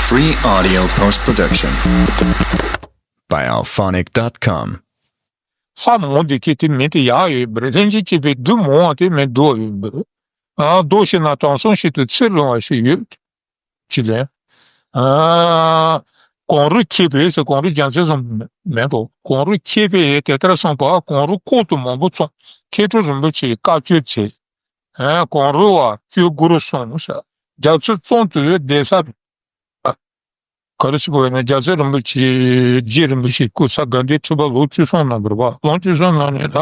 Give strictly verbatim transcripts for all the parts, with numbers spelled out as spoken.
Free audio post production by alphonic dot com. ཧ་མོ་འདི་ཁྱེད་དེ་མེད་དེ་ཡག་ཡོད་པར་ལྷན་ཅིག་སྐྱེས་པའི་བདུད་མོ་བ་དེ་མེད་འདུག་ཡོད་པར། ཨ་མདོ་ཞིག་ན་དྲང་སྲོང་ཞིག་ཏུ་ཚེ་རིང་བ་ཞིག་ཡོད། ཅི་ལས། ཨ། གངས་རི་འཁྱིལ་པས་ཟེར། གངས་རི་རྒྱ་མཚོའི་བཟུམ་མེད་དོ། གངས་རི་འཁྱིལ་པས་དེ་ལྟར་གསུངས་པ། གངས་རི་ལྐོག་ཏུ་མང་པོ་བཙོངས། མཁས་གྲུབ་རིན་པོ་ཆེས་བཀའ་བཀྱོན་བྱས། ཨ། གངས་རི་བ་བཅུ་དགུ་རུ་སོང་ཟེར། རྒྱ་མཚོའི་གཙུག་ཏུ་བསྡད་ས། ག་རེ་ཞིག་གོ་ཡིན་ན། རྒྱལ་སྲས་རིན་པོ་ཆེ་རྗེ་རིན་པོ་ཆེའི་སྐུ་ས་དགའ་ལྡན་ཁྲི་པ་ལོ་བཅུ་གསུམ་ན་འབར་བ། ལོ་བཅུ་གསུམ་ནང་ནས་ད་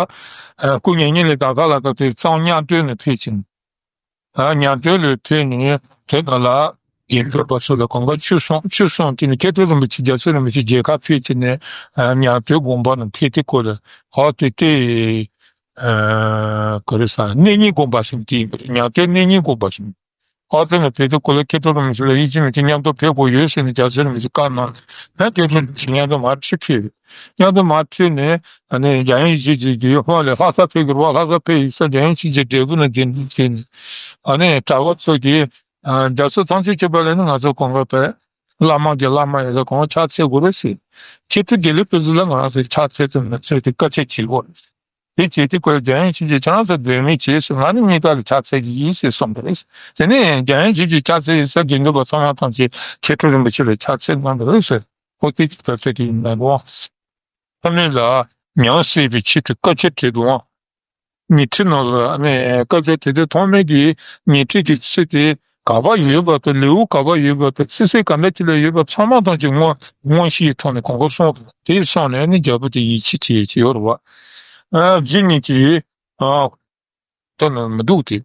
སྐུ་ངེས་ངེས་ལས་ད་ག་ལ་ད་དེ་གཙང་ཉང་སྟོད་ནས་ཕེབས་ཕྱིན། ཨ། ཉང་སྟོད་ལས་ཕེབས་ནས་དེ་ག་ལ་དགེ་འདུན་པ་ཚོ་ལ་གང་ག་ཆོས་གསུངས། ཆོས་གསུངས་དེ་ནས་མཁས་གྲུབ་རིན་པོ་ཆེ་རྒྱལ་སྲས་རིན་པོ་ཆེ་མཇལ་ཁ་ཕེབས་ཕྱིན་ནས། ཨ། ཉང་སྟོད་དགོན་པ་ནས་ཕེབས་དུས་སྐབས་ལ། ཨ། དེ་དེ། ཨ། ག་རེ་ཟེར། གནས་རྙིང་དགོན་པ་ཟེར་དེ་ཡིན་པ་རེད། ཉང་སྟོད་གནས་རྙིང་དགོན་པ་ཟེར། ཨ། དེ་ནས་ཕེབས་དུས་སྐབས་ལ་མཁས་གྲུབ་རིན་པོ་ཆེ་ལ་ཡིད་ཆེས་མི་ཆེས་མཉམ་དུ་ཕེབས་དགོས་ཡོད་ཟེར་ནས་རྒྱལ་སྲས་རིན་པོ་ཆེ་བཀའ་གནང་ནས། ད་མཁས་གྲུབ་རིན་པོ་ཆེ་མཉམ་དུ་མར་ཁྲིད་ཕེབས། མཉམ་དུ་མར་ཁྲིད་ནས། ཨ་ནི་འཇམ་དབྱངས་ཆོས་རྗེ་གིས་ཧོན་ལས་ལྷ་ས་ཕེབས་དགོས་པ། ལྷ་ས་ཕེབས་ཡིན་ས་འཇམ་དབྱངས་ཆོས་རྗེ་འབྲས་སྤུངས་ན་དགེ་འདུན་བྱས་ནས། ཨ་ནི་གྲྭ་པ་ཚོ་གིས། ཨ། རྒྱལ་སྲས་ཐམས་ཅད་མཁྱེན་པ་ལ་ནི་ང་ཚོ་གང་ག་བས། བླ་མ་གི་བླ་མ་ཡིན་ས་གང་ཕྱག་འཚལ་དགོས་རེད་ཟེར། མཁས་གྲུབ་དགེ་ལེགས་དཔལ་བཟང་ལ་ང་རང་ཚོས་ཕྱག་འཚལ་དུ་མི་འཚལ་ཏེ་བཀའ་ཆད་བྱེད་དགོས་རེད། དེ་བྱེད་དུས་སྐབས་འཇམ་དབྱངས་ཆོས་རྗེས་ཁྱེད་རང་ཚོ་སྡོད་མི་བྱེད་ཟེར། ང་ནི་གཉིས་ཀ་ལ་ཕྱག་འཚལ་གྱི་ཡིན་ཟེར་གསུངས་པ་རེད། དེ་ནས་འཇམ་དབྱངས་ཆོས་རྗེས་ཕྱག་འཚལ་ཡིན་ས་དགེ་འདུན་པ་ཚང་མ་ཐམས་ཅད་མཁས་གྲུབ་རིན་པོ་ཆེ་ལ་ཕྱག་འཚལ་གནང་པ་རེད་ཟེར། ཁོ་དེ་ཅིག་ད་ཚེ་དེ་ཡིན་ན་རོ། ཕ་མེས་ལ་མྱང་སྲིད་པའི་ཆེད་དུ་བཀའ་ཆད་བྲིས་འདུག་ཨང་། ཉི་ཁྲི་ནང་ལ་ནས་བཀའ་ཆད་དེ་དེ་ཐོག་མའི་གི་ཉི་ཁྲི་གི་ཚེ་དེ་ག་པར་ཡོད་པ་དང་། ལེའུ་ག་པར་ཡོད་པ་དང་། ཚིག་གསལ་ག་འདྲ་ཅིག་ལ་ཡོད་པ་ཚང་མ་ཐམས་ཅད་དངོས་དངོས་གཞིའི་ཐོག་ནས་གོང་གོ་གསུངས་འདུག་དེ་སོང་ནས་ནི་རྒྱལ་པོ་དེ་ཡིད་ཆེས་བྱེད་ཀྱི་ཡོད་རེད་བ། ཨ། རྗེ་ཉིད་ཀྱིས། ཨ། དེ་ནི་མི་འདུག་དེ།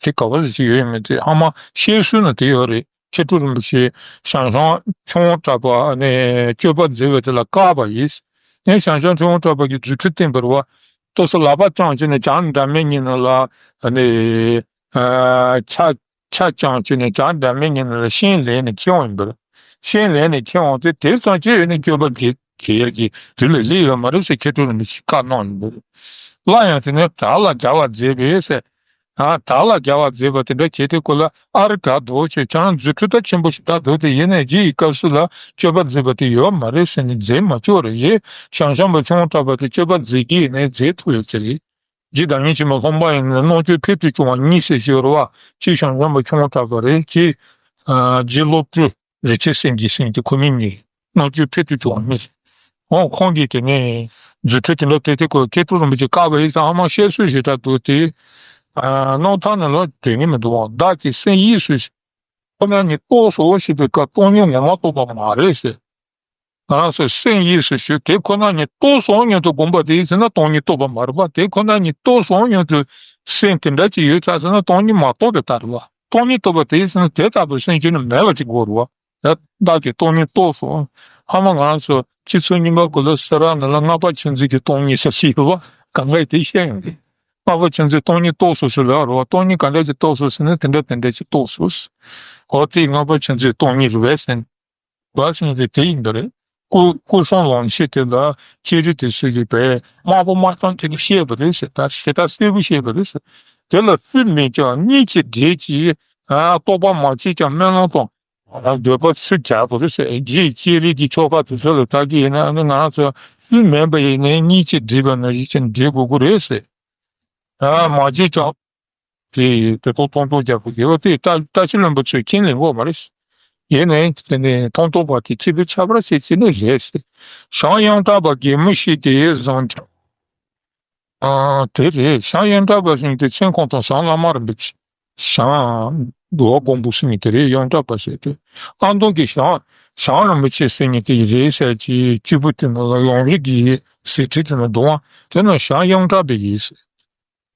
དེ་ག་པར་ཞིག་ཡོད་མེད་དེ་ཧ་མ་ཤེས་སྲོལ་ནི་དེ་ཡོད་རེད། མཁས་གྲུབ་རིན་པོ་ཆེ་ཞང་ཞུང་ཆུང་ངུ་གྲགས་པ་ནས་སྤྱོད་པ་མཛད་པ་དེ་ལ་བཀག་པ་ཡིན། ངས་ཞང་ཞུང་ཆུང་ངུ་གྲགས་པ་གིས་རྫུ་འཕྲུལ་བསྟན་པ་རེད་བ། ཏོག་ཙམ་ལག་པ་བརྐྱངས་བྱས་ནས་བྱང་སྒྲ་མེད་ཉིད་ནས་ལ། ཨ་ནི། ཨ། ཕྱག་ཕྱག་བརྐྱངས་བྱས་ནས་བྱང་སྒྲ་མེད་ཉིད་ནས་ལ་ཤིང་ལེན་ནས་འཁྱེར་འོང་ཡིན་པ་རེད། ཤིང་ལེན་ནས་འཁྱེར་འོང་དུས་དེ་ཙམ་གྱིས་ཨ་ནི་སྤྱོད་པ་དེ་དེ་ཡ་གི་དུས་ལ་སླེབས་ཡོད་མ་རེད་ཟེར་མཁས་གྲུབ་རིན་པོ་ཆེས་བཀའ་གནང་ཡོད་པ་རེད། སླར་ཡང་དེ་ནས་བྲག་ལ་སྦྱར་བར་མཛད་པས་ཟེར། ཨ། བྲག་ལ་སྦྱར་བར་མཛད་པ་དེ་འདྲ་བྱེད་དུས་སྐབས་ལ། ཨ་རེ་དགའ་འདུག་ཅེས། ཁྱེད་རང་རྫུ་འཕྲུལ་ད་ཆེན་པོ་ཞིག་གྲགས་འདུག་དེ་ཡིན་ནའི་རྗེ་ཡི་སྐབས་སུ་ལ་སྤྱོད་པ་མཛད་པ་དེ་ཡོད་མ་རེད་ཟེར་ནས་མཛད་མ་བཅུག་རེད། ཞང་ཞུང་པ་ཆུང་ངུ་གྲགས་པ་དེ་སྤྱོད་པ་མཛད་ཀྱི་ཡིན་ནའི་མཛད་ཐུབ་ཡོད་ཀྱི་རེད། རྗེ་བདག་ཉིད་ཆེན་པོ་ལྷུང་པ་ཡིན་ནའི་རྣམ་དཔྱོད་ཕུལ་དུ་བྱུང་བ་གཉིས་ཟེར་ཞུ་རེད་བ། གཅིག་ཞང་ཞུང་པ་ཆུང་ངུ་གྲགས་པ་རེད། གཅིག་ཨ། རྗེ་སློབ་དཔོན་རིན་ཆེན་སེང་གེ་ཟེར་མཁན་དེ། ཁོ་གཉིས་གཉིས་རྣམ་དཔྱོད་ཕུལ་དུ་བྱུང་བ་གཉིས། འོ། ཁོང་གིས་དེ་ནས་རྫུ་འཕྲུལ་དེ་འདྲ་དེ་དེ་ཁོ་མཁས་གྲུབ་རིན་པོ་ཆེས་བཀག་པ་ཡིན་ཙང་ཧ་མ་བཤད་སྲོལ་ཞེ་དྲག་འདུག་སྟེ། ཨ། རྣམ་ཐར་ནང་ལ་དེ་ནི་མི་འདུག་བ། བདག་གི་སེམས་ཡིད་སུ་ཁོ་ན་ཉིད་རྟོགས་སོ་ཞེས་པའི་སྐབས་སྟོང་ཉིད་ངོ་མ་རྟོགས་པ་མ་རེད་ཟེར། ང་རང་ཚོ་སེམས་ཡིད་སུ་ཞུ་དེ་ཁོ་ན་ཉིད་རྟོགས་སོང་སྙམ་དུ་བསྒོམ་པ་དེ་ཡིན་ཟེར་ན་སྟོང་ཉིད་རྟོགས་པ་མ་རེད་པ། དེ་ཁོ་ན་ཉིད་རྟོགས་སོང་སྙམ་དུ་སེམས་དེ་འདྲ་ཅིག་ཡོད་ཚར་ཟེར་ན་སྟོང་ཉིད་མ་རྟོགས་པའི་ལྟར་རེད་པ། སྟོང་ཉིད་རྟོགས་པ་དེ་ཡིན་ཟེར་ན་དེ་ལྟ་བུའི་སེམས་ཅན་ནི་མེད་པ་ཅིག་དགོས་རེད་པ། ད་བདག་གིས་སྟོང་ཉིད་རྟོགས་སོང་། ཧ་མ་ང་རང་ཚོ་སྤྱི་ཚོགས་རྙིང་པ་གོ་ལ་སེ་ར་ནང་ལ་སྔགས་པ་ཆོས་འཛིན་གྱི་སྟོང་ཉིད་ཟེར་ཞིག་ཡོད་པ། གང་ག་དེ་བཤད་ཡོང་གི། སྔགས་པ་ཆོས་འཛིན་སྟོང་ཉིད་རྟོགས་སོ་ཟེར་ལབ་རེད་པ། སྟོང་ཉིད་ག་འདྲ་ཅིག་རྟོགས་སོ་ཟེར་ན་དེ་འདྲ་དེ་འདྲ་ཅིག་རྟོགས་སོ། འོ་དེ་སྔགས་པ་ཆོས་འཛིན་སྟོང་ཉིད་རེད་པས་ཟེར། བ་ཟེར་ནས་དེ་ཡིན་པ་རེད། སྐུ་སྐུ་གསུམ་ལོངས་སྤྱོད་དེ་ལ་ལྕགས་རི་དེ་ཚོ་གིས་དཔེ་དམར་པོ་དམར་གཙང་དེ་ནི་བཤད་པ་རེད་ཟེར། ད་ཞེ་དྲག་གསལ་པོ་བཤད་པ་རེད་ཟེར། དེ་ལ་སྲོལ་མེད་ཀྱང་གཉིད་ཀྱི་འདྲེས་ཀྱིས། ཨ། རྟོགས་པ་མ་སྐྱེས་ཀྱང་སྨོན་ལམ་དང་འདོད་པ་ཚུར་སྦྱར་དགོས་རེད་ཟེར། རྗེ་ལྕགས་རི་གི་ཆོ་ག་དེ་ཚོ་ལ་ལྟ་གི་ཡིན་ན་ནི་ང་རང་ཚོ་སྲོལ་མེད་པ་ཡིན་ནའི་གཉིད་ཀྱི་འདྲེས་པ་ནང་བཞིན་ཅིག་འདྲེས་དགོས་ཀྱི་རེད་ཟེར། ཨ། མ་སྐྱེས་ཀྱང་། དེ་དེ་ཐོག་མཐོང་ཐོག་རྒྱག་དགོས་ཀྱི་ཡོད། དེ་ལྟ་ལྟ་ཞིབ་རིན་པོ་ཆེ་ཁས་ལེན་དགོས་མ་རེད། ཡིན་ནའི་དེ་ནས་མཐོང་ཐོག་པ་དེ་ཁྱད་པར་ཆགས་པ་ཟེར་ཅི་ནས་རེད་ཟེར། ཞང་ཡོངས་གྲགས་པ་རྒན་མོ་ཞིག་དེ་བཟང་དྲགས། ཨ། དེ་རེད། ཞང་ཡོངས་གྲགས་པ་ཟེར་དེ་མཚན་ཁོང་དང་ཞང་བླ་མ་རིན་པོ་ཆེ། ཞང་འགྲོ་བ་མགོན་པོ་ཟེར་མཁན་དེ་རེད། ཡོངས་གྲགས་པ་ཟེར་དེ། ཨ་མདོ་གི་ཞང་ཞང་རིན་པོ་ཆེ་ཟེར་མཁན་དེ་རེད་ཟེར་གྱི་སྐྱེས་བུ་དེ་ནང་ལ་ཡོངས་རིག་གི་ཟེར་ཁྲིད་དེ་ནང་འདུག་ཨང་། དེ་ནང་ཞང་ཡོངས་གྲགས་པ་ཡིན་ཟེར།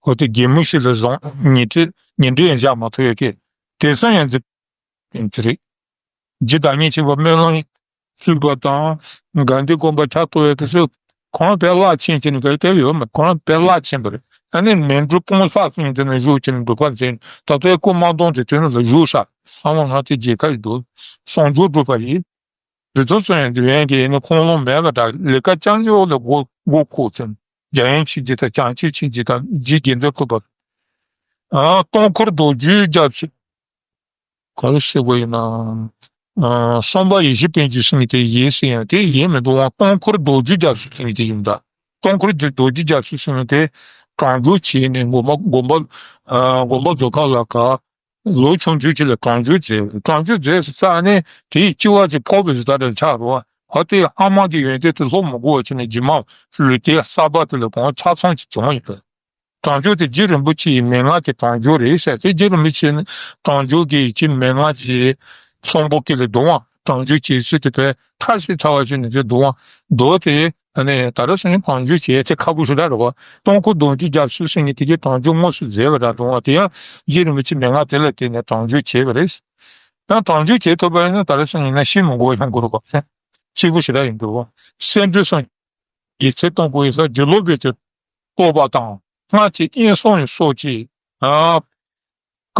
ཁོ་དེ་རྒན་མོ་ཞིག་ལ་བཟང་ཉེ་འབྲེལ་ཉེ་འབྲེལ་ཡང་བཞག་མ་ཐུབ་ཡོད་ཀི། དེང་སང་ཡང་འཛིན་ཡིན་གྱི་རེད། རྗེ་བདག་ཉིད་ཆེན་པོ་སྨོན་ལམ་བཙུགས་པ་དང་དགའ་ལྡན་དགོན་པ་ཕྱག་བཏབ་ཡོད་དེ་ཚོ་ཁོང་དཔེ་རླབས་ཆེན་གྱི་ནི་གལ་ཏེ་ཡོད་མ། ཁོང་དཔེ་རླབས་ཆེན་པོ་རེད། ཨ་ནི་མཎྜལ་སྤུངས་ས་གསུམ་དེ་ནས་བཞུགས་ཀྱི་ནི་འབྲུག་པ་མཛད། ད་ལྟའི་སྐུ་མ་སྟོང་དེ་དེ་ནས་ལ་བཞུགས་ས་ཨ་མ་ང་དེ་མཇལ་ཁ་ཡི་འདུག་གསང་སྦྱོར་སྒྲུབ་པ་ཡིན། རི་ཐོག་ཚོ་ཡང་འདི་བན་གྱི་ནི་ཁོང་ལོང་མེད་པ་འདྲ། ལས་ཀ་རྐྱང་ཅོག་ལ་མགོ་མགོ་འཁོར་ཙམ། འཇམ་དབྱངས་ཆོས་རྗེ་དང་བྱང་ཆུབ་ཆོས་རྗེ་དང་རྗེ་དགེ་འདུན་གྲུབ་པ། ཨ། སྟོང་འཁོར་རྡོ་རྗེའི་རྒྱབ་ཕྱོགས། ག་རེ་ཟེར་དགོས་ཡིན་ན། ཨ་གསུམ་པ་ཡེ་ཤེས་དཔལ་གྱི་སེང་གེ་དེ་ཡིན་ཟེར་ཡང་དེ་ཡིན་མི་འདུག་ཨང་། སྟོང་འཁོར་རྡོ་རྗེ་རྒྱ་མཚོའི་སེང་གེ་དེ་ཡིན་ད། སྟོང་འཁོར་རྡོ་རྗེ་རྒྱ་མཚོའི་སེང་གེ་དེ་གྲང་སྦྱོར་བྱས་ནས་དགོན་པ་དགོན་པ་ཨ་དགོན་པ་རྫོགས་ཁ་ལ་ག་ལོ་ཆུང་ཆུང་ཅིག་ལ་གྲང་སྦྱོར་བྱས། གྲང་སྦྱོར་བྱས་ས་ནས་དེའི་ལྕི་བ་ཅིག་ཕོག་པའི་ཟེར་ད་རེ་ཆགས་རོ། ཧ་དེ་ཨ་མ་གི་ཡོན་ཏན་དེ་སློབ་མི་དགོས་པ་བྱས་ནས་རྗེས་མ་ལུས་རྟེན་གསར་པ་དེ་ལ་གང་ཆ་ཚང་ཅིག་བྱུང་ཡོད་པས། གྲང་སྦྱོར་དེ་རྗེ་རིན་པོ་ཆེ་ཡི་མན་ངག་གི་གྲང་སྦྱོར་རེད་ཟེར་ཏེ། རྗེ་རིན་པོ་ཆེ་ནི་གྲང་སྦྱོར་གྱི་ཡི་གེ་མན་ངག་གི་གསུང་འབུམ་གྱི་ལས་སྡོམ་པ་གྲང་སྦྱོར་བྱེད་ཚུལ་དེ་བས་ཕྲ་ཞིང་ཕྲ་བ་ཞིག་ནས་ཀྱང་སྡོམ་པ་མདོ་དེ་ནི་ད་རེས་སང་གྲང་སྦྱོར་བྱེད་ཚེ་ཁག་པོ་ཞིག་རེད་བ། སྟོང་འཁོར་རྡོ་རྗེ་རྒྱ་མཚོའི་སེང་གེ་དེ་གའི་གྲང་སྦྱོར་དངོས་སུ་མཛད་པ་རེད་སྡོམ་པ་དེ་ཡང་རྗེ་རིན་པོ་ཆེ་མན་ངག་དེ་ལ་བརྟེན་ནས་གྲང་སྦྱོར་བྱས་པ་རེད། ཡང་གྲང་སྦྱོར་བྱེད་ཐུབ་པ་ཡིན་ན་ད་རེས་སང་ཡིན་ན་ཤི་མི་དགོས་ཡང་དགོས་རེད་བ། གཅིག་པུ་ཞིག་རེད་ཡིན་འདུག་བ། སེ་འབྲས་སོགས། ཡིག་ཚད་གཏོང་དགོས་ས་སྒྱུ་ལུས་པའི་གི་རྟོག་པ་དང་སྔར་གྱི་དབེན་སོང་སོགས་ཀྱི་ཨ་ཀ་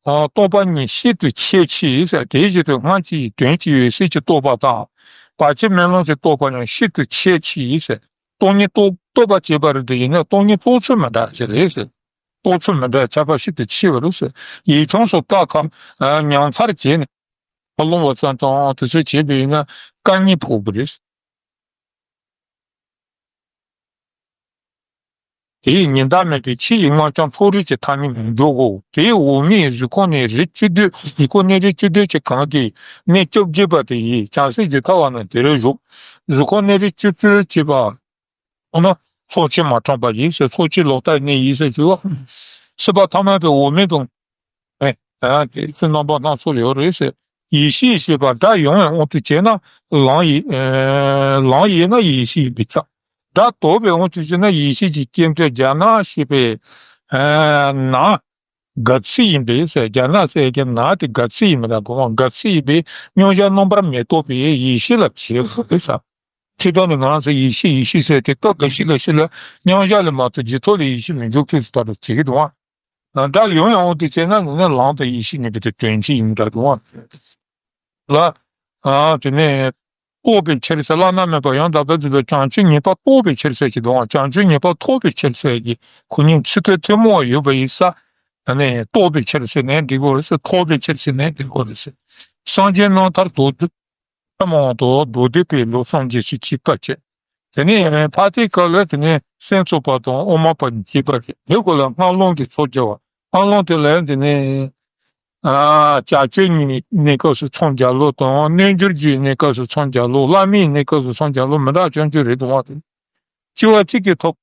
ཨ་རྟོག་པ་གཉིས་གཤིབ་ཏུ་ཆད་ཕྱིར་ཟེར། དེའི་རྗེས་སུ་སྔར་གྱི་དོན་གྱི་འོད་གསལ་གྱི་རྟོག་པ་དང་བར་ཆད་མེ་ལོང་གི་རྟོག་པ་ཡང་གཤིབ་ཏུ་ཆད་ཕྱིར་ཟེར། སྟོང་ཉིད་རྟོགས་རྟོགས་པ་བྱེད་པ་རེད་དེ་ཡིན་ན་སྟོང་ཉིད་རྟོགས་ཚུལ་མི་འདྲ་ཞིག་རེད་ཟེར། རྟོགས་ཚུལ་མི་འདྲ་ཁྱད་པར་གཤིབ་ཏུ་ཆད་པ་རེད་ཟེར། ཡིག་ཆུང་སོགས་ཀ་ཁ་ཨ་ཉམས་ཚར་བྱས་ནས་ཁ་ལོང་བ་ཙམ་དང་དེ་ཚོ་བྱས་པ་ཡིན་ན་སྐད་གཉིས་ཕོག་པ་རེད། དེའི་ཉི་ཟླ་མེད་པའི་ཕྱི་ཡི་སྔོ་ལྗང་མཐོ་རིས་ཀྱི་ཐ་སྙད་མི་འཇོག་གོ། དེའི་འོག་མིན་གཟུགས་ཁོ་ནའི་རིགས་བཅུ་བདུན། གཟུགས་ཁོ་ནའི་རིགས་བཅུ་བདུན་གྱི་གང་གི་གནས་བཅོ་བརྒྱད་པ་དེ་ཡིས་བྱང་སེམས་ཀྱི་ཐབས་བ་ན་དེར་བཞུགས། གཟུགས་ཁོ་ནའི་རིགས་བཅུ་བདུན་བྱེད་པ། འོ་ན་ཚོགས་ཆེན་མ་ཚང་པ་ཡིན་ཟེར། ཚོགས་ཆེན་ལོག་ལྟ་གནས་ཡིན་ཟེར་ཞུ་བ། སྲིད་པ་ཐ་མལ་པའི་འོག་མིན་དང་། ཨེ། ཨ་དེ་ཚོ་རྣམ་པ་སྣ་ཚོགས་ཡོད་རེད་ཟེར། ཡེ་ཤེས་ཞེས་པ་སྒྲ་ཡང་ཡང་དབང་དུ་བྱས་ན་ལམ་ཡིན། ཨེ་ལམ་ཡིན་ན་ཡེ་ཤེས་ཡིན་པས་ཁྱབ། སྒྲ་དོག་པའི་དབང་དུ་བྱས་ན་ཡེ་ཤེས་ཀྱི་སྐྱེ་མཐའི་རྒྱ་ནག་ཞེས་པའི་ཨེ་ནག་ག་ཚིག་ཡིན་པས་ཟེར། རྒྱ་ནག་ཟེར་གྱི་ནག་དེ་ག་ཚིག་ཡིན་མིན་ལ་གོ་བ་ག་ཚིག་ཡིན་པས་མཉམ་གཞག་རྣམ་པར་མི་རྟོག་པའི་ཡེ་ཤེས་ལ་བྱེད་དགོས་ཟེར། ཁྱེད་ཅག་ནི་ང་རང་ཚོ་ཡེ་ཤེས་ཡེ་ཤེས་ཟེར་ཏེ་སྐབས་འགའ་ཞིག་ལ་ཤི་ལ་མཉམ་གཞག་ལས་མ་གཏོགས་རྗེས་ཐོབ་ལ་ཡེ་ཤེས་མི་འཇུག་ཁུལ་དུ་ད་དུ་བྱེད་ཀྱི་འདུག་ཨ། སྒྲ་ཡང་ཡང་དབང་དུ་བྱས་ན་ནི་ལམ་དང་ཡེ་ཤེས་གཉིས་ཀྱི་དོན་གཅིག་ཡིན་འདྲ་འདུག་ཨ། ལ། ཨ་དེ་ནས་རྟོགས་པའི་ཕྱིར་ཟེར། བླ་ན་མེད་པ་ཡང་དག་པར་རྫོགས་པའི་བྱང་ཆུབ་ངེས་པ་རྟོགས་པའི་ཕྱིར་ཟེར་གྱི་འདུག་ཨ། བྱང་ཆུབ་ངེས་པ་ཐོབ་པའི་ཕྱིར་ཟེར་གྱི་ཁོ་གཉིས་ཚིག་དོན་ཐུན་མོང་བ་ཡོད་པ་ཡིན་ས། ཨ་ནི་རྟོགས་པའི་ཕྱིར་ཟེར་ནས་འགྲིག་གོ་རེད་ཟེར། ཐོབ་པའི་ཕྱིར་ཟེར་ནས་འགྲིག་གོ་རེད་ཟེར། སངས་རྒྱས་རྣམ་ཐར་མདོར་བསྡུས། ཐ་མ་དང་མདོར་བསྡུས་པའི་ལུགས་སངས་རྒྱས་སུ་གཅིག་པ་བྱས། དེ་ནས་ཕར་དེའི་སྐབས་ལ་དེ་ནས་སེམས་ཚོགས་པ་དང་དབུ་མ་པ་གཉིས་གཅིག་པ་རེད། དེ་སྐོར་ལ་སྔགས་སློང་གི་ཚོགས་བརྒྱབ་པ། སྔགས་སློང་དེ་ལ་དེ་ནས་ཨ་བྱ་སྤྱོད་གཉིས་གནས་སྐབས་སུ་མཚམས་སྦྱར་ལུགས་དང་རྣལ་འབྱོར་གྱི་གནས་སྐབས་སུ་མཚམས་སྦྱར་ལུགས། བླ་མེད་གནས་སྐབས་སུ་མཚམས་སྦྱར་ལུགས་མི་འདྲ་ཅུང་ཅུང་རེད་འདུག་བ། དེ་སྤྱི་བ་གཅིག་གི་ཐོག་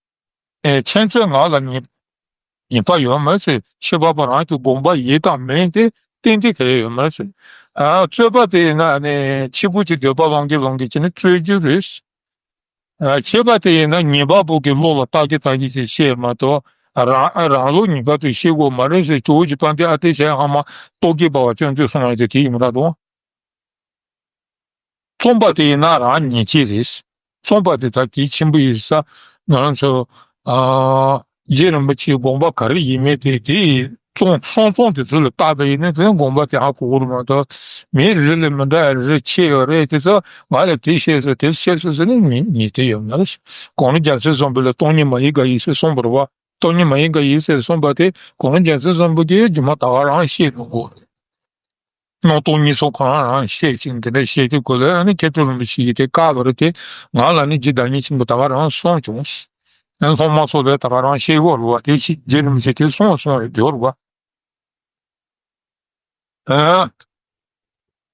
ཨེ་མཚན་རྩོད་ངག་ལ་ཉེས་ཉེས་པ་ཡོད་མ་རེད་ཟེར། ཤེས་པ་པ་རང་གི་དགོངས་པ་ཡིན་དང་མིན་དེ་ཏན་ཏན་ག་ཡེ་ཡོད་མ་རེད་ཟེར། ཨ་རྩོད་པ་དེ་ཡིན་ན་ནི་ཕྱི་རྒོལ་གྱི་འདོད་པ་ལོང་གི་ལོང་གི་བྱས་ནས་རྩོད་རྒྱུ་རེད། ཨ་ཤེས་པ་དེ་ཡིན་ན་ཉན་པ་པོ་གི་བློ་ལ་བརྟག་གི་བརྟག་གི་ཅིག་ཤེས་མ་གཏོགས་རང་རང་བློ་ཉན་པ་དེ་ཤེས་དགོས་མ་རེད་ཟེར། ཇོ་བོ་རྗེ་དཔལ་ལྡན་ཨ་ཏི་ཤའི་ཨ་མ་རྟོག་གེ་འབར་བ་སྤྱོད་འཇུག་གསུང་ཡ་དེ་དེ་ཡིན་མ་རེད་དོ། རྩོམ་པ་དེ་ཡིན་ན་རང་ཉིད་ཀྱི་རེད། རྩོམ་པ་དེ་ད་གལ་ཆེན་པོ་ཡིན་ས། ང་རང་ཚོ་ཨ་རྗེ་རིན་པོ་ཆེའི་དགོངས་པ་ག་རེ་ཡིན་མིན་དེ་དེ་ཡི་རྩོམ་གསུང་རྩོམ་དེ་ཚོ་ལ་བལྟས་པ་ཡིན་ན་དེ་དགོངས་པ་དེ་ཧ་གོ་གི་རེད་མ་གཏོགས་མིའི་རིགས་ལ་མི་འདྲ་བའི་རིགས་ཕྱེ་ཡོད་རེད། དེ་ཚོ་ང་ལ་དེ་བཤད་སོང་དེ་བཤད་སོང་ཟེར་ནས་མི་མི་དེ་ཡོད་མ་རེད། གོང་རིམ་རྒྱལ་སྲས་བཟང་པོ་ལ་སྟོང་ཉིད་མ་ཡིན་དགག་ཡིན་ཟེར་གསུངས་པ་རེད་བ། སྟོང་ཉིད་མ་ཡིན་དགག་ཡིན་ཟེར་གསུངས་པ་དེ་གོང་རིམ་རྒྱལ་སྲས་བཟང་པོ་གིས་རྗེས་མ་ད་ག་རང་བཤད་འདུག་གོ། སྣང་སྟོང་གཉིས་སོགས་ཁོ་རང་རང་བཤད་ཅིང་དེ་འདྲ་བཤད་དུས་སྐོར་ལ་ཨ་ནི་མཁས་གྲུབ་རིན་པོ་ཆེ་ཡིས་དེ་བཀག་པ་རེད་དེ། ང་ལ་ནི་རྗེ་བདག་ཉིད་ཆེན་པོ་ད་ག་རང་གསུངས་བྱུང་། ཨ་ནི་སློབ་མ་ཚོ་ལ་ད་ག་རང་བཤད་ཡོད་རེད་བ། དེ་ཕྱིས་རྗེ་རིན་པོ་ཆེ་དེ་གསུངས་གསུངས་རེད་འདོད་རེད་བ། ཨ་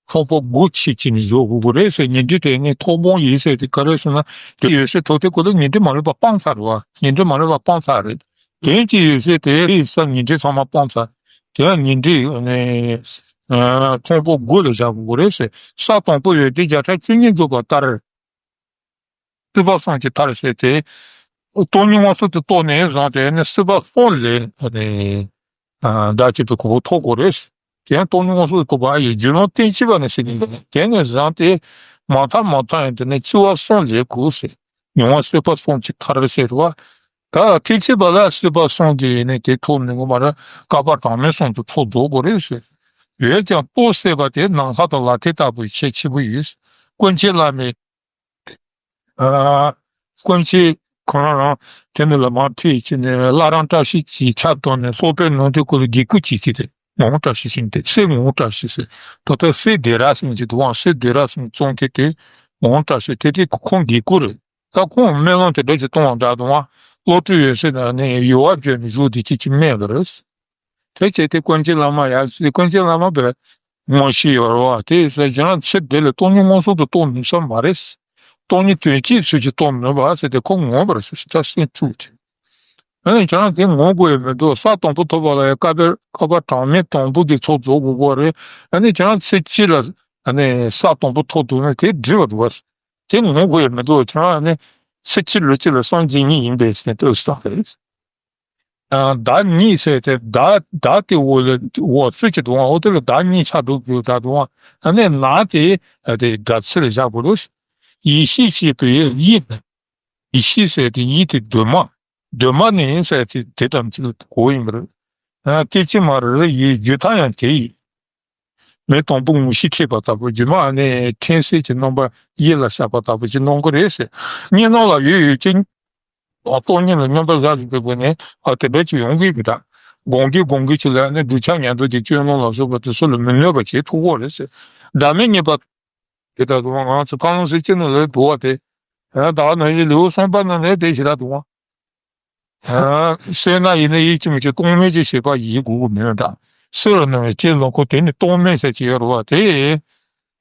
ཚོགས་པ་སྒོ་ཕྱེ་ཕྱེ་ནས་བཞུགས་དགོས་ཀྱི་རེད་ཟེར། ཉིན་རེ་དེ་ནི་ཐོག་སྦོམ་ཡིན་ཟེར་དེ་ག་རེ་ཟེར་ན་དེ་ཡོད་ཚད་ཐོག་དེ་སྐོར་ལ་ཉིན་རེ་མ་ལུས་པ་སྤངས་ཚར་རེད་བ། ཉིན་རེ་མ་ལུས་པ་སྤངས་ཚར་རེད། དོན་གྱི་ཡོད་ཚད་དེ་རེས་གཟའ་ཉིན་རེ་ཚང་མ་སྤངས་ཚར། དེ་ཡང་ཉིན་རེ་ནས་ཨ་ཚོགས་པ་དགུ་ལ་བཞག་དགོས་རེད་ཟེར། ས་དང་པོ་ཡོད་དེ་བརྒྱ་ཕྲག་བཅུ་གཉིས་འཇོག་པ་ལྟར། སྲིད་པ་གསུམ་གྱི་མཐར་ཟེར་ཏེ། སྟོང་ཉིད་མངོན་སུམ་དུ་རྟོགས་ནས་བཟུང་སྟེ་ནི་སྲིད་པ་གསུམ་ལས་ཨ་ནི་ཨ་བདག་གཅེས་པའི་གོ་འཕང་ཐོབ་དགོས་རེད། དེ་ཡང་སྟོང་ཉིད་མངོན་སུམ་དུ་རྟོགས་པ་ཨ་ཡི་རྒྱུད་ལམ་བསྟན་བཅོས་པ་ནི་ཟེར་གྱི་འདུག་དེ་ནས་བཟུང་སྟེ་མ་མཐའ་མ་མཐའ་ཡང་དེ་ནི་སྤྱི་བ་གསུམ་ལས་དགོས་ཟེར། མྱོང་བ་སྲིད་པ་གསུམ་གྱི་མཐར་ཟེར་བ། ད་ཐེག་ཆེན་པ་ལ་སྲིད་པ་གསུམ་གྱི་ནི་དེ་ཐོབ་ནས་ངོ་མ་ར་བསྐལ་པ་གྲངས་མེད་གསུམ་དུ་ཐོབ་རྫོགས་དགོས་རེད་ཟེར། ཡོད་ཀྱང་རྟོགས་སད་པ་དེ་ནམ་མཁའ་དང་ལག་མཐིལ་ལྟ་བུའི་ཁྱད་ཆེན་པོ་ཡོད། ཀུན་མཁྱེན་བླ་མའི། ཨ་ཀུན་མཁྱེན་ཁོ་རང་རང་དེ་ནི་ལ་མར་ཐེ་ཆེ་ནས་བླ་རང་བཀྲ་ཤིས་ཀྱི་ཆབ་བཏང་ནས་སློབ་དཔོན་ནང་དུ་ཁོ་ལ་དགེ་བསྐུལ་བྱེད་ཀྱི་རེད། ངོ་བོ་བཀྲ་ཤིས་ཤིང་དེ་སེ་ངོ་བོ་བཀྲ་ཤིས་ཟེར། ད་ལྟ་སེ་དེ་ར་ཟེར་གྱི་འདུག་ཨང་། སེ་དེ་ར་ཟེར་བཙོང་མཁན་དེ་ངོ་བོ་བཀྲ་ཤིས་དེ་དེ་ཁོང་དགེ་བསྐོས་རེད། ད་ཁོང་སྨོན་ལམ་དེ་འདྲ་ཞིག་གཏོང་བ་འདྲ་འདུག་ཨང་། བློ་གྲོས་ཡོད་ཟེར་ན་ནི་ཡུ་བ་བརྗོད་ནས་བཞུགས་དེ་ཅི་ཅི་སྨྲས་པ་རེད། དེ་བྱས་ཏེ་ཀུན་མཁྱེན་བླ་མ་ཡར་ཀུན་མཁྱེན་བླ་མ་པས་ངོ་ཤེས་ཡོད་རེད་བ། དེ་ཡིན་ཙང་ཁྱེད་རང་ཚེ་འདི་ལ་སྟོང་ཉིད་མངོན་སུམ་དུ་རྟོགས་ནུས་ས་མ་རེད། སྟོང་ཉིད་དོན་སྤྱིའི་ཚུལ་གྱིས་རྟོགས་ནུས་པ་ཟེར་ཏེ་ཁོ་ངོ་བར་ཟེར་ད་སེམས་བཅུག་དེ། ཨ་ནི་ཁྱེད་རང་དེ་ངོ་དགོས་ཡ་མི་འདུག་ས་དང་པོ་ཐོབ་པ་ལ་ཡང་བསྐལ་པའི་བསྐལ་པ་གྲངས་མེད་དང་པོ་གི་ཚོགས་རྫོགས་དགོས་པ་རེད། ཨ་ནི་ཁྱེད་རང་ཚེ་གཅིག་ལ་ཨ་ནི་ས་དང་པོ་ཐོབ་འདུག་ན་དེ་འགྲིག་པ་འདུག་བ། དེ་ངོ་དགོས་ཡ་མི་འདུག་ཁྱེད་རང་ཨ་ནི་ཚེ་གཅིག་ལུས་གཅིག་ལ་སངས་རྒྱས་ཉིད་ཡིན་པས་ཟེར་ནས་ལྟོས་སོ་ཟེར། ཨ། བདག་ཉིད་ཟེར་ཏེ་བདག་བདག་དེ་འོག་ལ་འོག་ཚུད་ཀྱི་འདུག་ཨང་། འོ་དེ་ལ་བདག་ཉིད་ཆགས་འགྲོ་དགོས་ད་འདུག་ཨང་། ཨ་ནི་ང་དེ་དེ་དགག་ཚིག་ལ་བཞག་དགོས་རེད། ཡེ་ཤེས་ཞེས་པའི་ཡེ། ཡེ་ཤེས་ཟེར་ཏེ་ཡེ་དེ་གདོད་མ། གདོད་མ་ནི་ཟེར་ཏེ་དེ་ཙམ་ཅིག་ལ་གོ་ཡིན་པ་རེད། ཨ། སྐད་ཅིག་མ་རེ་ཡེ། རྒྱུ་མཐའ་ཡང་དེ་ཡིན། མེ་དང་པོ་ངོ་ཤེས་འཕྲད་པ་ལྟ་བུ་སྒྱུ་མ་ནི་འཕྲེང་གསེར་གྱི་རྣམ་པ་ཡིད་ལ་ཤར་བ་ལྟ་བུ་ཅིག་སྣང་གི་རེད་ཟེར། གཉིས་སྣང་ལ་ཡོད་ཡོད་ཅིང་། སྟོང་ཉིད་ལ་མཉམ་པར་བཞག་པའི་སྒོ་ནས་ཨ་དེ་འདྲ་ཅིག་ཡོང་གི་ཡོད་པ་འདྲ། སྒོམ་གྱིན་སྒོམ་གྱིན་ཅིག་ལ་ནི་གདུལ་བྱ་ཉན་ཐོས་ཀྱི་སྤྱོད་ལམ་ལ་སོགས་པ་དེ་ཚོ་ལ་མི་གནོད་པ་བྱེད་ཐུབ་ཀྱི་རེད་ཟེར། བདག་མེད་གཉིས་པ། དེ་ལྟར་དུ་ང་ཚོ་ཀ་ལོན་སེ་ཅི་ནང་ལ་འདུག་བ་དེ། ད་ནང་བཞིན་ལེའུ་གསུམ་པ་ནང་ལ་དེ་ཞེ་དྲག་འདུག་བ། སེར་སྣ་ཡིན་ན་ཡིད་ཀྱི་མིག་གིས་རྟོག་མེད་ཀྱི་ཤེས་པ་ཡིན་དགོས་ཀྱི་མེད་འདྲ། སེར་བ་སྣང་བའི་ལྕེ་ལ་ཁོ་དེ་ནི་རྟོག་མེད་ཟེར་གྱི་ཡོད་རེད་བ་དེ།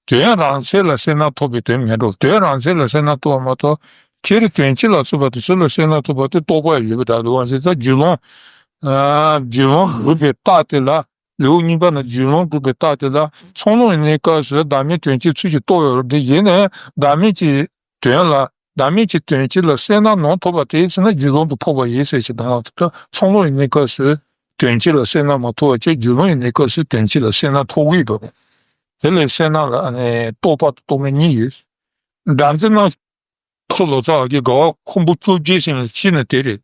དོན་རང་མཚན་ལ་སེར་སྣ་ཐོབ་པའི་དོན་མེད་འགྲོ། དོན་རང་མཚན་ལ་སེར་སྣ་ཐོབ་པ་མ་གཏོགས་ཁྱེད་དོན་སྤྱི་ལ་སོགས་པ་དེ་ཚོ་ལ་སེར་སྣ་ཐོབ་པ་དེ་རྟོགས་པ་ཡོད་པ་འདྲ་འདུག་བ་ཟེར་ཙང་རྒྱུད་ལམ། རྒྱུད་ལམ་སྒྲུབ་པའི་རྟགས་དེ་ལ། ལེའུ་གཉིས་པ་ན་རྒྱུད་ལམ་སྒྲུབ་པའི་རྟགས་དེ་ལ་ཚོགས་ལམ་ཡིན་གནས་སྐབས་སུ་བདག་མེད་དོན་སྤྱིའི་ཚུལ་གྱིས་རྟོགས་ཡོད་རེད། དེ་ཡིན་ནའི་བདག་མེད་ཀྱི་དོན་ལ་བདག་མེད་ཀྱི་དོན་སྤྱི་ལ་སེར་སྣ་ནང་ཐོབ་པ་དེ་ཟེར་ན་རྒྱུད་ལམ་དུ་ཕོག་པ་ཡིན་ཟེར་ཞིག་དང་། ཚོགས་ལམ་ཡིན་གནས་སྐབས་སུ་དོན་སྤྱི་ལ་སེར་སྣ་མ་ཐོབ་པ་བཅས་རྒྱུད་ལམ་ཡིན་གནས་སྐབས་སུ་དོན་སྤྱི་ལ་སེར་སྣ་ཐོབ་ཀྱི་འདུག་དེ་ལས་སེར་སྣ་ལ་རྟོག་པ་དང་རྟོག་མེད་གཉིས་ཡོད། སྒྲ་འཛིན་རྣམ། ལྟ་ཚུལ་ལོ་ཙཱ་བ་གིས་དགའ་བ་ཁོང་པོ་བཅོ་བརྒྱད་ཟེར་ནས་ཅི་ནས་དེ་རེད།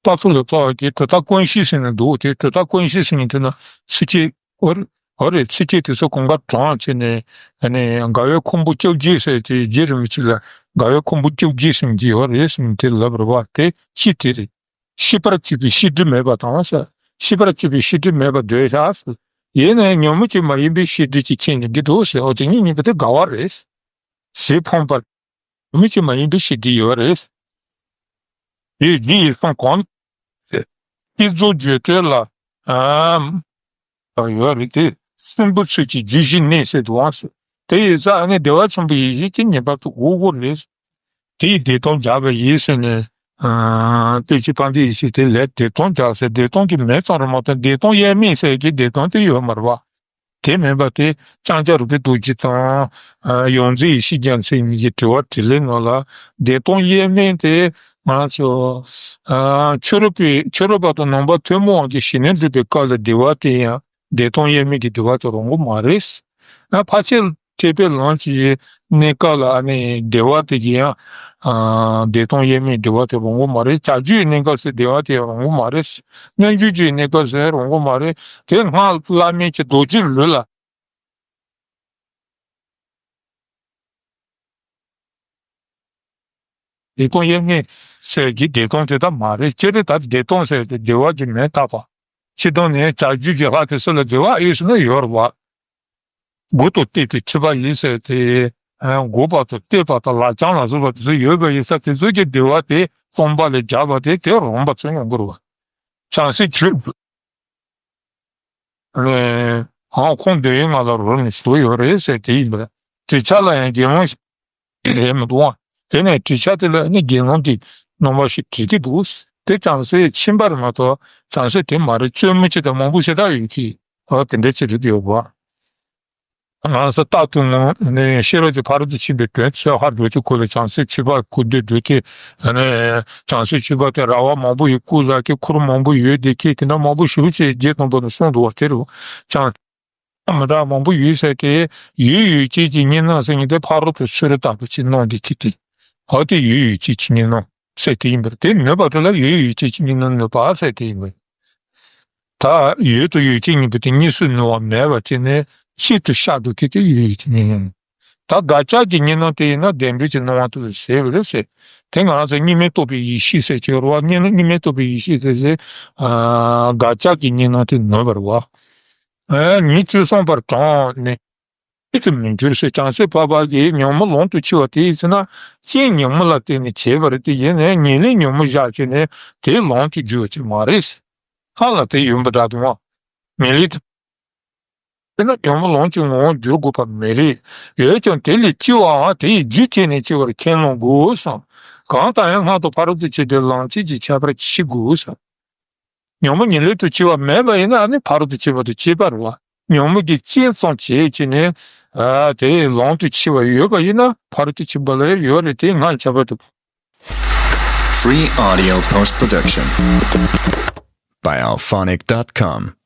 ལྟ་ཚུལ་ལོ་ཙཱ་བ་གིས་གྲུབ་མཐའ་ཀུན་ཤེས་ཟེར་ནས་འདུག་དེ་གྲུབ་མཐའ་ཀུན་ཤེས་ཟེར་ནས་དེ་ན་ཚིགས་བཅད་འོ་རེད། འོ་རེད། ཚིགས་བཅད་དེ་ཚོ་གང་ག་དྲངས་བྱས་ནས་ཨ་ནི་དགའ་བའི་ཁོང་པོ་བཅོ་བརྒྱད་ཟེར་དེ་རྗེ་རིན་པོ་ཆེ་ལ་དགའ་བའི་ཁོང་པོ་བཅོ་བརྒྱད་ཟེར་གྱི་ཡོད་རེད་ཟེར་ནས་དེ་ལབ་རེད་བ། དེ་ཅི་དེ་རེད། ཤེས་པར་བྱེད་པའི་ཤེས་སྒྲིབ་མེད་པ་དང་ཟེར། ཤེས་པར་བྱེད་པའི་ཤེས་སྒྲིབ་མེད་པར་འདོད་བྱ་ཟེར། ཡིན་ནའི་ཉོན་མོངས་ཅན་མ་ཡིན་པའི་ཤེས་སྒྲིབ་ཅིག་མཁྱེན་ནས་འདི་འདུག་ཟེར། འོ་དེ་གཉིས་གཉིས་པོ་དེ་དགའ་བ་རེད། ཟས་ཕོངས་པར། མི་གཅིག་མ་ཡིན་པའི་ཤེས་སྒྲིབ་ཡོད་རེད། དེ་རྒྱུ་ཡིས་སོང་གོང་ཟེར། བསྐྱེད་རྫོགས་བརྗོད་བྲལ་ལ། ཨམ། ཡོད་རེད་དེ། སྲིན་བུ་ཚུལ་གྱི་རྒྱུད་བཞི་གནས་ཟེར་འདུག་ཨང་ཟེར། དེ་ཡིན་ཙང་ཨ་ནི་བདེ་བ་ཆེན་པོ་ཡེ་ཤེས་ཀྱི་ངེས་པར་དུ་དགོས་དགོས་རེད། དེ་ཡི་བདེ་སྟོང་སྦྱར་བ་ཡིན་ཟེར་ནས། ཨ། དཔེ་ཆ་དཔལ་ལྡན་ཡེ་ཤེས་དེ་ལས་བདེ་སྟོང་སྦྱར་ཟེར། བདེ་སྟོང་གི་མིང་ཙམ་རེད་མ་གཏོགས་བདེ་སྟོང་དབྱེར་མེད་ཟེར་གྱི་བདེ་སྟོང་དེ་ཡོད་མ་རེད་བ། དེ་མིན་པ་དེ་ལྕང་སྐྱ་རོལ་པའི་རྡོ་རྗེ་དང་། ཡོངས་འཛིན་ཡེ་ཤེས་རྒྱལ་མཚན་གཉིས་ཀྱི་དྲི་བ་དྲིས་ལན་ནང་ལ་བདེ་སྟོང་དབྱེར་མེད་དེ་ང་ཚོ་ཆོས་རབ་པའི་ཆོས་རབ་པ་དང་ནང་པ་ཐོན་མི་དབང་གི་ཞི་གནས་སྒྲུབ་པའི་སྐབས་ལ་བདེ་བ་དེ་ཡང་བདེ་སྟོང་དབྱེར་མེད་ཀྱི་བདེ་བ་དེ་རང་གི་མ་རེད། ཕལ་ཆེར་ཐེག་པའི་ལམ་གྱི་གནས་སྐབས་ལ་ཨ་ནི་བདེ་བ་དེ་གི་ཡང་བདེ་སྟོང་དབྱེར་མེད་བདེ་བ་དེ་རང་གི་མ་རེད། བྱ་རྒྱུད་ཀྱི་གནས་སྐབས་སུ་བདེ་བ་དེ་རང་གི་མ་རེད། རྣལ་འབྱོར་གྱི་གནས་སྐབས་སུ་རང་གི་མ་རེད། དེ་སྔགས་བླ་མེད་ཀྱི་རྡོ་རྗེ་ལུས་ལ། བདེ་སྟོང་དབྱེར་མེད་ཟེར་གྱི་བདེ་སྟོང་དེ་ལྟ་མ་རེད། སྤྱིར་ད་བདེ་སྟོང་ཟེར་ཏེ་བདེ་བ་གྱི་མིང་བཏགས་པ། སྤྱིར་བཏང་ནས་བྱ་རྒྱུད་ཀྱི་ལྷ་དེ་ཚོ་ལ་བདེ་བ་ཡོད་ཟེར་ན་ཡོད་རེད་བ། མགོ་དང་སྟོད་དུ་མཆེ་བ་ཡོད་ཟེར་ཏེ། མགོ་བར་དུ་སྟོད་བར་དུ་ལག་བཅང་ལ་སོགས་པ་དེ་ཚོ་ཡོད་པ་ཡིན་ཙང་དེ་ཚོ་གི་བདེ་བ་དེ་སྟོང་པ་ལས་རྒྱས་པ་དེ་དེ་རུང་བ་ཚོ་ཡོང་གི་རེད་བ། བྱང་སེམས་ཆོས། ཨ། ཁོང་འདོད་ཡོན་ལྔ་ལ་རོལ་ནས་བཞུགས་ཡོད་རེད་ཟེར་དེ་ཡིན་པ་རེད། བྲིས་ཆ་ལ་ཡང་དགེ་སློང་ཞིག་རེད་མི་འདུག་ཨ། དེ་ནས་བྲིས་ཆ་དེ་ལ་ནི་དགེ་སློང་གི་རྣམ་པ་ཞིག་བྲིས་ཀྱི་འདུག་དེ་བྱང་སེམས་ཕྱིན་པ་རེད་མ་གཏོགས་བྱང་སེམས་དེ་མ་རེད། བཙུན་མོ་ཅིག་དང་མང་པོ་ཞེ་དྲག་ཡོད་ཀྱི། ཨ། དེ་འདྲ་ཅིག་རེད་ཡོད་པ། ང་ཚོ་རྟག་ཏུ་ངོ་ནས་ཤེས་རབ་ཀྱི་ཕ་རོལ་ཏུ་ཕྱིན་པའི་དོན་ཚོད་ཧ་འགྲོ་གི་ཁོ་ལ་བྱང་སེམས་ཕྱི་པ་ཁུ་འདོད་འདོད་ཀྱི། ཨ་ནི་བྱང་སེམས་ཕྱི་པ་དེ་ར་བ་མང་པོ་ཡི་སྐུ་རག་གི་འཁོར་མང་པོ་ཡོད་བསྡད་ཀྱི། དེ་འདྲ་མང་པོ་ཞེ་པོ་ཅིག་རྗེ་དང་པོ་ནས་གསུངས་འདུག་པ་དེ་རེད། བྱང་མི་འདྲ་མང་པོ་ཡོད་ཟེར་ཏེ། ཡོད་ཡོད་ཅེས་ཀྱི་གཉིས་སྣང་ཟེར་མཁན་དེ་ཕ་རོལ་པོའི་ཚུལ་རིག་ལྟ་བུ་ཅིག་སྣང་བསྡད་ཀྱི་དེ། འོ་དེ་ཡོད་ཡོད་ཅེས་ཀྱི་གཉིས་སྣང་ཟེར་དེ་ཡིན་པར། དེ་ནུས་པ་དེ་ལ་ཡོད་ཡོད་ཅེས་ཀྱི་གཉིས་སྣང་ནུས་པ་ཟེར་དེ་ཡིན་པར། ད་ཡོད་དང་ཡོད་ཅེས་གཉིས་པོ་དེ་གཉིས་སུ་ནུས་པ་མེད་པ་བྱས་ནས་གཅིག་ཏུ་བཤད་འདུག་གི་དེ་ཡོད་ཡོད་ཀྱི་གཉིས་སྣང་། ད་དགག་བྱ་གྱི་གཉིས་སྣང་དེ་ཡིན་ན་བདེན་འགྲོ་གྱི་སྣང་བ་དེ་ལ་ཟེར་བ་རེད་ཟེར། དེ་ང་རང་ཚོ་གཉིས་མེད་རྟོགས་པའི་ཡེ་ཤེས་ཟེར་གྱི་ཡོད་རེད་བ། གཉིས་སྣང་གཉིས་མེད་རྟོགས་པའི་ཡེ་ཤེས་ཟེར་ཟེར། ཨ། དགག་བྱ་གྱི་གཉིས་སྣང་དེ་ནུས་པ་རེད་བ། ཉིད་དུ་སོང་བར་གྲངས་ནི་ཉིད་དུ་མི་འགྱུར་ཟེར། བྱང་སེམས་འཕགས་པ་གིས་ཉོན་མོངས་ལོངས་སུ་སྤྱོད་པ་དེ་ཡིན་ཟེར་ན་རྐྱེན་ཉོན་མོངས་ལ་བརྟེན་ནས་བྱས་པ་རེད། དེ་ཡིན་ནའི་ཉེར་ལེན་ཉོན་མོངས་བཞག་བྱས་ནས་དེ་ལོངས་སུ་སྤྱོད་པ་ཅིག་མ་རེད། ཧ་ལ་དེ་ཡིན་པ་འདྲ་འདུག་ཨང་། ཉེར་ལེན་དུ་དེས་ན་ཉོན་མོངས་ལོངས་སྤྱོད་ངོ་བོར་འགྱུར་དགོས་པ་མེད་རེད། ཡོད་ཀྱང་དེ་ལས་སྐྱེ་བའམ་དེ་ཡི་རྒྱུ་བྱས་ནས་སྐྱེ་བར་ཁས་ལེན་དགོས་སམ། གང་ལྟར་ཡང་སྔར་དང་ཕ་རོལ་ཏུ་ཕྱིན་ཏེ་ལམ་བྱེད་ཀྱི་ཁྱད་པར་ཕྱེ་དགོས་སམ། ཉོན་མོངས་ཉེར་ལེན་དུ་སྐྱེ་བ་མེད་པ་ཡིན་ན་ཨ་ནི་ཕ་རོལ་ཏུ་ཕྱིན་པ་དང་ཁྱད་པར་བ། ཉོན་མོངས་ཀྱི་རྐྱེན་ཙམ་བྱས་བྱས་ནས་ཨ་དེ་ལོངས་སུ་སྤྱོད་པ་ཡོད་པ་ཡིན་ན་ཕ་རོལ་ཏུ་ཕྱིན་པ་ལ་ཡོད་རེད། དེ་སྔར་ཁྱད་པར་དུ། Free audio post production by alphonic dot com.